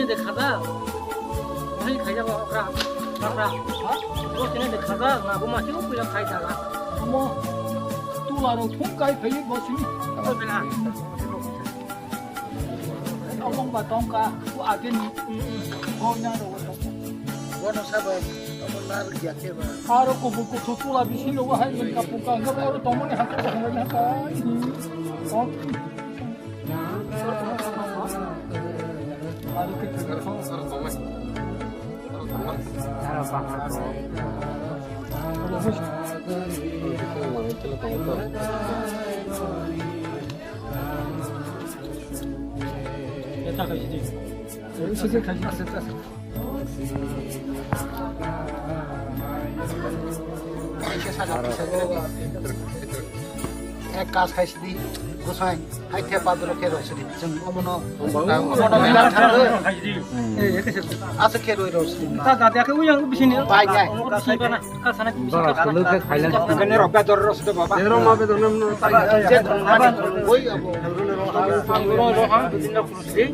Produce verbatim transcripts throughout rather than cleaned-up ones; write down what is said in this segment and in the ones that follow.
De khaja. Hai khaja ba okra. Okra. Ha? Bo sini de khaja, na bo ma sini puya khai jaga. Mo. Tu la ro thum kai phai bo sini. Bo bela. Abang ba tongka, ku agen ni. Go na ro. Go no sabo. Abo nar ya ke ba. Aro ko bu ko tu la bisi lo hai men ka puka. Aro tomoni hakka ko hai na ka. Ek kas khai sidi, gosai, hai the padro khe rosidi. Jeng omono, omono bidan thangwi. Asa khe roi rosidi. Ta da da ke uyang bisini. Bai jai. Ka sana ki bisi ka sana. Kene rok bedor rosidi baba. Kene rok ma bedor nam no. Je thangmani oi abo. Ro ro ha, bisini rosidi.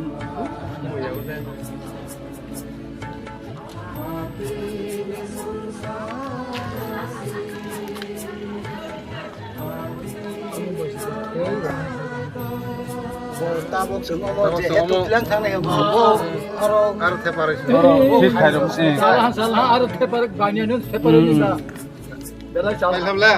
Tabok chwng omo je hetu tlang thang nai bo aro aro thepar se. Thik khai rok se. Sala sala aro thepar banya nun thepar ni sa. Belai sala. Alhamdulillah.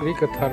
Ri kathar.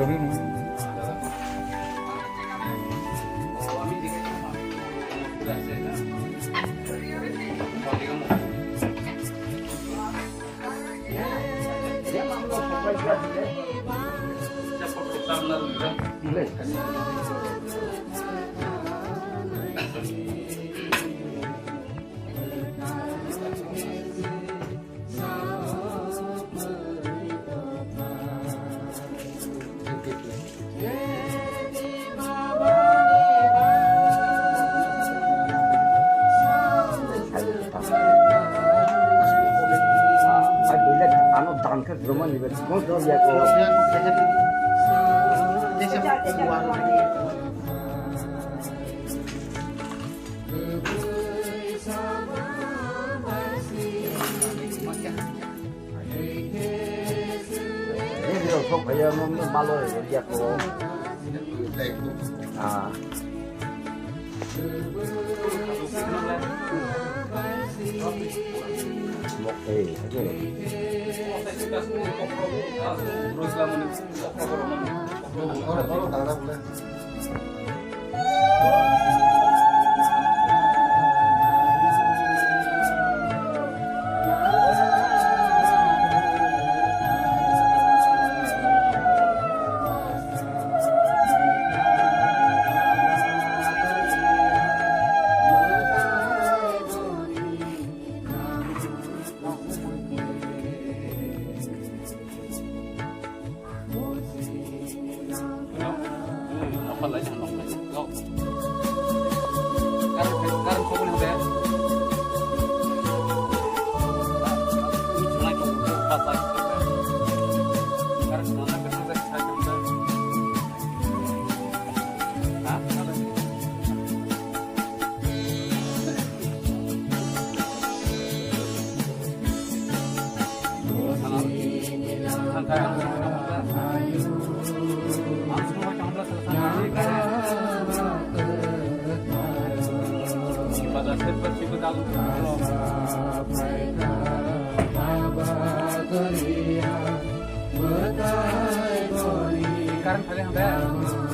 Ano dan khe romani be mo do ya ko. Ini dia sok kaya mau malu ya ko. Ah. Mok eh. Current thale hande.